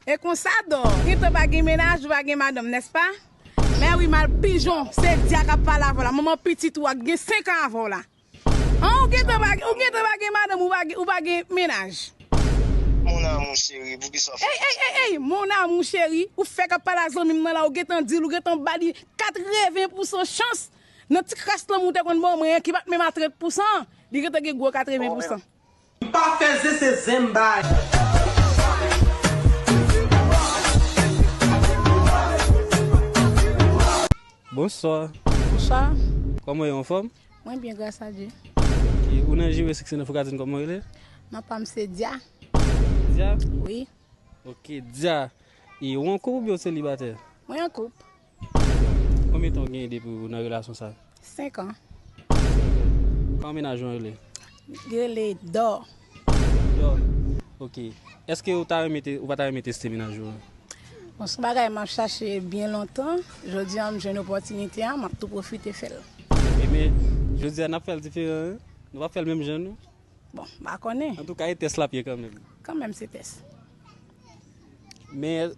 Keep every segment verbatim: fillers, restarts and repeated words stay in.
E konsa dò, gentan pa gen mennaj, ou pa gen madanm, nèspa? Mè wi, mal pijon, se Dya k ap pale avè w la. Manman pitit ou a gen senk an avè w la. An, ou gentan pa, ou gentan pa gen madanm, ou pa gen, ou pa gen mennaj. Mon amour chéri, poukisa w fè Ey, ey, ey, ey, mon amour chéri, ou fèk ap pale a zanmi m nan la, ou gentan di l, ou gentan ba li katreven pousan chans nan ti kras lanmou w te konn ban mwen an, ki pa t menm a trant pousan, li gentan gen gwo katreven pousan. M pa fè zen, se zen m bay. Bonswa. Bonswa. Kòman w ye, anfòm? Mwen byen, gras a Dye. Ok, ou nan J V Six Nèf, ou ka di n kòman w rele? Non pa m se Dya. Dya? Wi. Ok, Dya. E ou an koup oubyen ou selibatè? Mwen an koup. Konbyen tan w genyen depi w nan relasyon sa? Senk an. Kòman mennaj ou an rele? Li rele Dò. Dò. Ok. Èske ou ta renmen te, ou pa ta renmen teste mennaj ou an? Bon, se yon bagay m ap chache byen lontan. Jodi a, m jwenn opòtinite a, m ap tou pwofite fè l. Ebyen, jodi a, n ap fè l diferan, wi. Nou p ap fè l menm jan, non. Bon, m pa konnen. Antouka, e tès l ap ye kanmenm. Kanmenm, se tès. Men,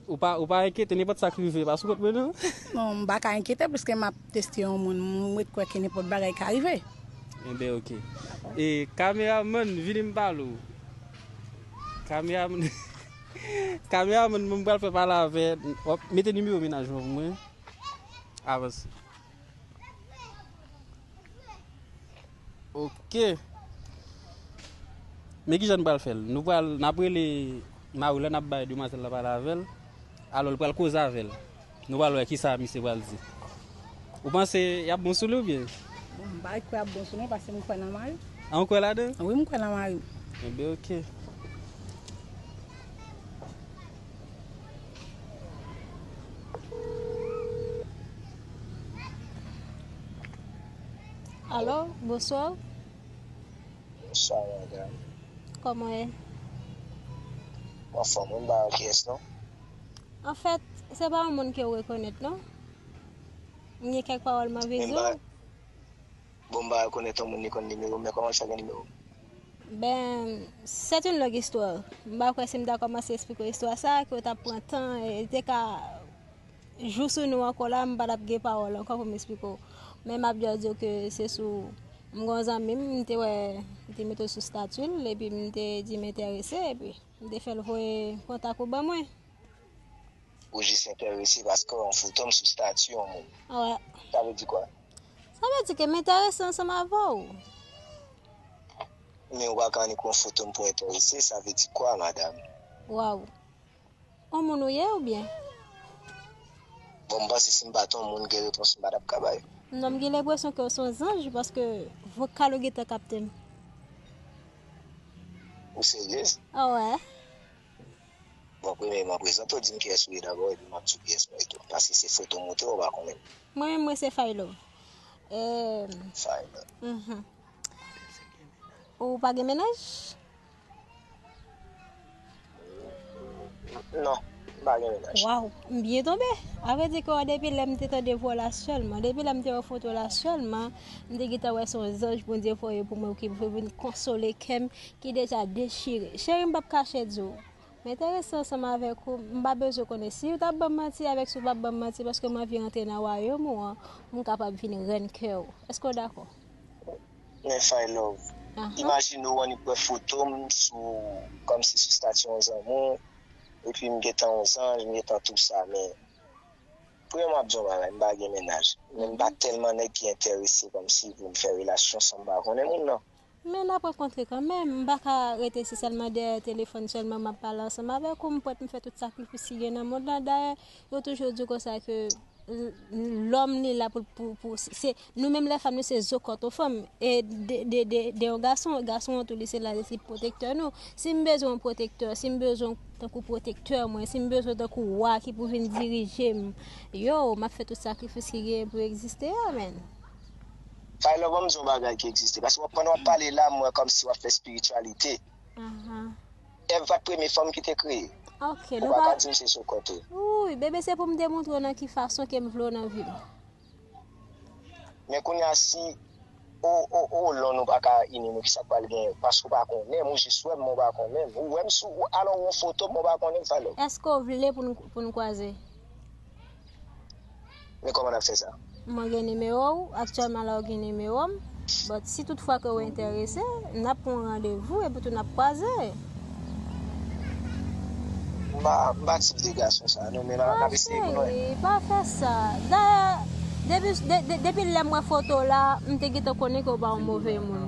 ou pa, ou pa enkyete, nenpòt sa k rive, pa sou kont mwen, non. Non, m pa ka enkyete, piske m ap teste yon moun, m ret kwè ke nenpòt bagay ka rive. Enben, ok. E, kameramann, vini m pale w. Kameramann, kameramann, mwen m pral fè pale avè, w ap mete nimewo mennaj mwen pou mwen. Avanse. Ok. Men kijan n pral fè l? Nou pral, n ap rele mari w la, n ap bay demwazèl la pale avè l. Alò, l pral koze avè l. Nou pral wè kisa misye pral di. Ou panse y ap bon sou li oubyen? Bon, m pa kwè y ap bon sou mwen, paske m kwè nan mari m. A, ou kwè ladan? Wi, m kwè nan mari m. Enben, ok. Alo, bonswa. Bonswa, madanm. Kòman w ye? M anfòm, wi, m pa wè kiyès, non. Anfèt, se pa yon moun ke w rekonèt, non. M gen kèk pawòl m anvi di w. Bon, m pa rekonèt yon moun li konn nimewo m, men kòman l fè gen nimewo m? Ben, c'est une longue histoire. M pa kwè si m ta kòmanse eksplike w istwa sa, ke w t ap pran tan, e, li te ka jou sou nou ankò la, m pa t ap gen pawòl ankò pou m eksplike w. Men m ap just di w ke se sou, m gen yon zanmi m, m te wè, m te mete w sou stati l, epi m te di m enterese, epi m te fè l voye kontak ou ban mwen. Ou jis enterese paske w wè yon foto m sou stati yon moun. Wè. Sa vle di kwa? Sa vle di ke m enterese ansanm avè w. Men ou pa ka annik wè yon foto m pou enterese, sa vle di kwa, madanm? Waw. Yon moun ou ye oubyen? Bon, m panse si m pa t yon moun, gen repons m pa t ap ka bay. Non, m gen lenpresyon ke w se yon zanj paske vokal ou gentan kapte m. Ou serye? A wè. Bon, premyèman, prezante w, di m kiyès ou ye dabò, epi m ap di w kiyès mwen ye tou. Paske se foto m montre w, ou pa konnen m. Mwen menm, mwen se Faylove. E, Faylove. Mhm. Ou pa gen mennaj? Non, m pa gen mennaj. Waw, m byen tonbe. A vrè di ke depi lè m te tande vwa w la sèlman, depi lè m te wè foto w la sèlman, m te gentan wè se yon zanj Bondye voye pou mwen ki pou vin konsole kè m ki deja dechire. Cheri, m p ap kache di w. M enterese ansanm avèk ou, m pa bezwen konnen si w t ap ban m manti avèk si w p ap ban m manti, paske m anvi rantre nan wayòm ou an, pou m kapab vin rèn kè w. Èske w dakò? Men Faylove, aha, imajine w annik wè foto m sou, kòmsi sou stati yon zanmi w, epi m gentan yon zanj, m gentan tou sa, men premyèman, m ap di yon bagay, m pa gen mennaj, men m pa tèlman nèg ki enterese kòmsi pou m fè relasyon san m pa konnen moun nan. Men n ap rankontre kanmenm. M pa ka rete se sèlman dèyè telefòn sèlman m ap pale ansanm avèk ou. M prèt pou m fè tout sakrifis ki gen nan mond lan. Dayè, yo toujou di konsa ke l-, lòm li la pou, pou, pou, se, nou menm lè fanm, nou se zo kòtofanm. E de, de, de, de yon gason, gason an tou li se la, li pwotektè nou. Si m bezwen yon pwotektè, si m bezwen tankou pwotektè mwen, si m bezwen tankou wa ki pou vin dirije m, yo, m ap fè tout sakrifis ki genyen pou egziste a, men. Faylove, ban m di yon bagay ki egziste. Paske w ap, pandan w ap pale la, m wè kòmsi w ap fè espirityalite. Ahan. Èv pa t premye fanm ki te kreye. Ok, ou pa ka di m se sou kont ou. Wi, bebe, se pou m demontre w nan ki fason ke m vle w nan vi m. Men kounye a, si O, o, o, lò nou pa ka ini nou, kisa k pral genyen? Paske w pa konnen m, ou jis wè m, men w pa konnen m. Ou wè m sou, alò w wè yon foto m, men w pa konnen m, sa lè. Èske w vle pou n, pou n kwaze? Men kòman n ap fè sa? Mwen gen nimewo w, aktyèlman la w gen nimewo m. But si tout fwa ke w enterese, n ap pran yon randevou epi tou n ap kwaze. M pa, m pa tip de gason sa, non, men n ap, n ap eseye pou nou wè. Cheri, pa fè sa. Dayè, depi, de, de, depi lè m wè foto w la, m te gentan konnen ke w pa yon move moun.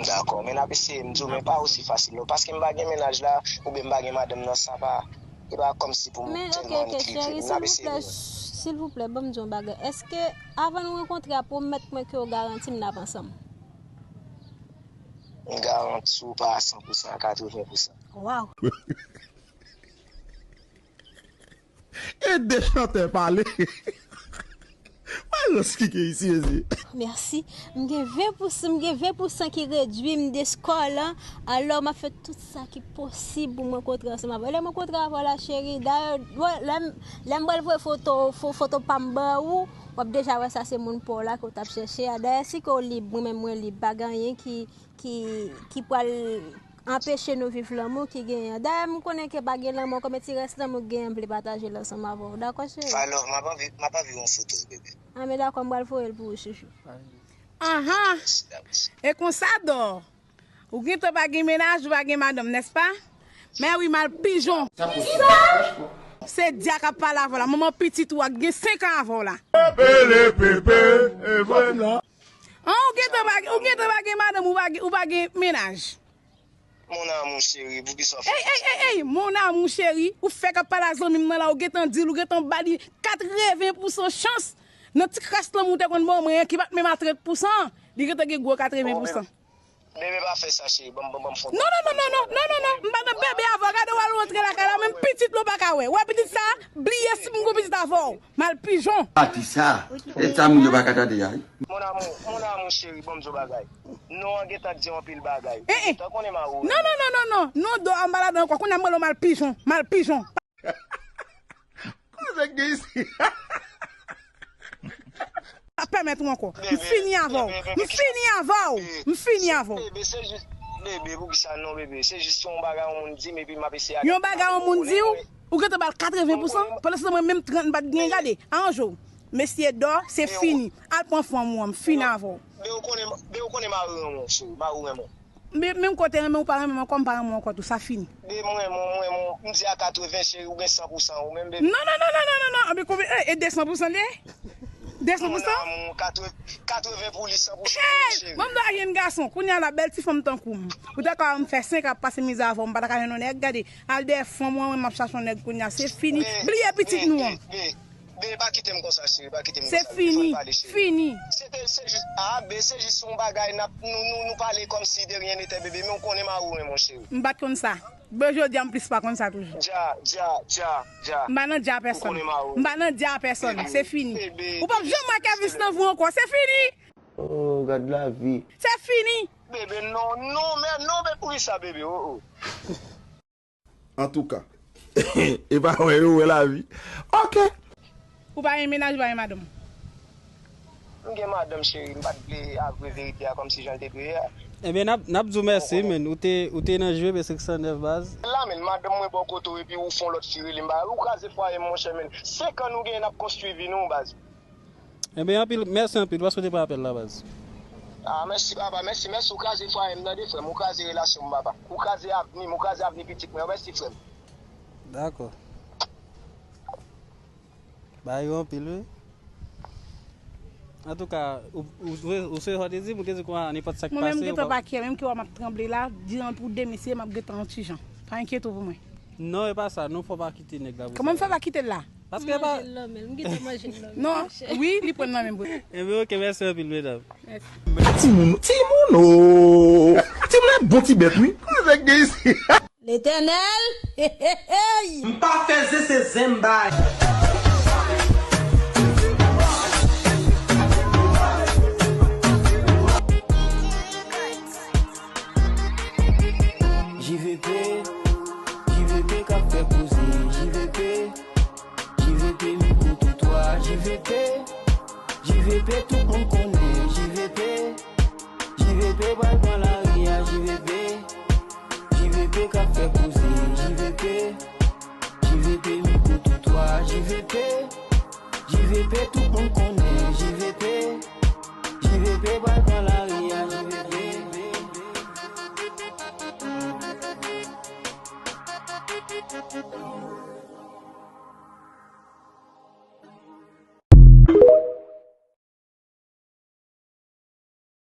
Dakò, men n ap eseye, m di w, men pa osi fasil, non. Paske m pa gen mennaj la, oubyen m pa gen madanm nan, sa pa, e pa kòmsi pou m tèlman annik li vre. M ap eseye, men. Cheri, silvouplè, silvouplè, ban m di w yon bagay. Èske, avan nou rankontre a, pwomèt mwen ke w garanti m n ap ansanm? M garanti w pa a san pou san, a katreven pou san. Waw! E de chantè pale. Wè lòs ki gen isi, mesye. Mèsi. M gen ven pou san, m gen ven pou san ki redui m de skò lan. Alò, m ap fè tout sa ki posib pou mwen kontre ansanm avè w. Lè mwen kontre avè w la, cheri, dayè, wè, lè m, lè m pral voye foto, fo-, foto pa m ban ou, w ap deja wè sa se moun pa w la ke w t ap chèche a. Dayè, si ke w lib, mwen menm mwen lib, pa gen anyen ki, ki, ki pral anpeche nou viv lanmou ki genyen an. Dayè, m konnen ke pa gen lanmou ankò, men ti rès lanmou k genyen an, m vle pataje l ansanm avè w. Dakò, cheri? My love, m ap anvi, m ap anvi yon foto, bebe. A, men dakò, m pral voye l pou ou, chouchou. Anhan! Mèsi, mèsi. E konsa, dò. Ou gentan pa gen mennaj, ou pa gen madanm, nèspa? Mèwi, mal pijon. Se dyak ap pale avè w la. Manman pitit ou a gen senk an avè w la. Pele pepe, e vre. An, ou gentan pa, ou gentan pa gen madanm, ou pa gen, ou pa gen mennaj. Mon amour chéri, pou ki sa w fè? Ey, ey, ey, ey, mon amour chéri, ou fèk ap pale a zanmi m nan la, ou gentan di l, ou gentan ba li katreven pou san chans nan ti kras lanmou w te konn ban mwen an, ki pa t menm a trant pou san, li gentan gen gwo katreven pou san. Bebe, pa fè sa, cheri. Ban m, ban m, ban m fon. Non, non, non, non, non, non, non, non. M pa nan bebe avè w. Gade w al rantre lakay la, menm pitit la w pa ka wè. Wè pitit sa, bliye si m gon pitit avè w. Mal pijon. Pati sa. E sa moun yo pa ka tande a, wi. Mon amour, mon amour chéri, ban m di w bagay. Non an gentan di anpil bagay. Eh, eh. Gentan konnen mari w. Non, non, non, non, non. Non, dò a m pa ladan ankò. Kounye a m rele w mal pijon. Mal pijon. Koze k gen isi? Pa pèmèt ou ankò. M fini avè w. M fini avè w. M fini avè w. Bebe, se jis, bebe, pou ki sa non, bebe? Se jis yon bagay yon moun di m, epi m ap eseye adapte avè w. Yon bagay yon moun di w, ou gentan ba l katreven pou san, pandan se tan mwen menm trant m pa t gen, gade, aranje w. Mesye dò, se fini. Al pran fanm ou an, m fini avè w. Bebe, ou konnen, bebe, ou konnen mari renmen w, cheri, mari renmen w. Men, menm kote renmen ou pa renmen m ankò, m pa renmen w ankò tou, sa fini. Bebe, mwen, mwen, mwen, mwen, m di a katreven, cheri, ou gen san pou san, ou menm, bebe. Non, non, non, non, non, non, non, anben konbyen, e, e de san pou san l ye? De san pou san? Mon amour, katreve-, katreven pou li, san pou san pou li, cheri. Hey! Ban m dwa jèn gason, kounye a la, bèl ti fanm tankou m. Ou ta ka wè m fè senk an ap pase mizè avè w, m pa ta ka jwenn yon nèg, gade, al dèyè fanm ou an, mwen m ap chache yon nèg kounye a, se fini. Bliye pitit nou an. Bebe, bebe, bebe, pa kite m konsa, cheri, pa kite m konsa. Se fini, fini. Se te, se jis, a, bebe, se jis yon bagay, n ap, nou, nou, nou pale kòmsi de rien n'était, bebe, men ou konnen mari w renmen w, cheri. M pa t konn sa. Bon, jodi a m plis pa konn sa toujou. Dja, dja, dja, dja. M pa nan dja a pèsonn. Ou konnen mari w. M pa nan dja a pèsonn, se fini. Bebe, bebe. Ou p ap janm wè Kevin nan vi w ankò, se fini! Oh, gad lavi. Se fini! Bebe, non, non, men non, men pou ki sa, bebe, oh, oh. Antouka, e pa wè yo wè lavi. Ok. Ou pa gen mennaj, ou pa gen madanm? M gen madanm, cheri, m pa t vle avwe verite a kòmsi jan l te dwe ye a. Ebyen, n ap, n ap di w mèsi, men. Ou te, ou te nan J V P senk san nèf, baz. La, men, madanm mwen bò kote w, epi ou fè yon lòt fi rele m, ba, ou kraze fwaye m, monchè, men. Senk an nou genyen, n ap konstwi vi nou, baz. Ebyen, anpil, mèsi anpil, paske w te pran apèl la, baz. Ah, mèsi, papa, mèsi, mèsi, ou kraze fwaye m, tande, frè m, ou kraze relasyon m, papa. Ou kraze avni m, ou kraze avni pitit mwen, mèsi, frè m. Dakò. Bagay yo anpil, wi. Antouka, ou, ou, ou, ou se sa w te di m, ou te di kwa nenpòt sa k pase. Mwen menm gentan pa kyè, menm ke wè m ap tranble la, di an pou de mesye, m ap gentan yon ti jan. Pa enkyete w pou mwen. Non, e pa sa, non, fò w pa kite nèg la pou sa. Kòman m fè pa kite l la? Paske e pa. Manje l nan men l, m gentan manje l nan men l. Non, wi, li pran nan men m. Ebyen, ok, mèsi anpil, medam. Mèsi. Timoun, timoun, oh! Timoun e bon ti bèt, wi. Koze k gen isi? Letènèl, hey, hey, hey! M pa fè zen, se zen m bay. J V P, J V P k ap fè koze, J V P, J V P mikrotrotwa, J V P, J V J V P, tout moun konnen J V P. J V P pral pran lari a, J V P. J V P k ap fè koze, J V P. J V P mikwo toutwa, J V P. J V P, tout moun konnen J V P. J V P pral pran lari.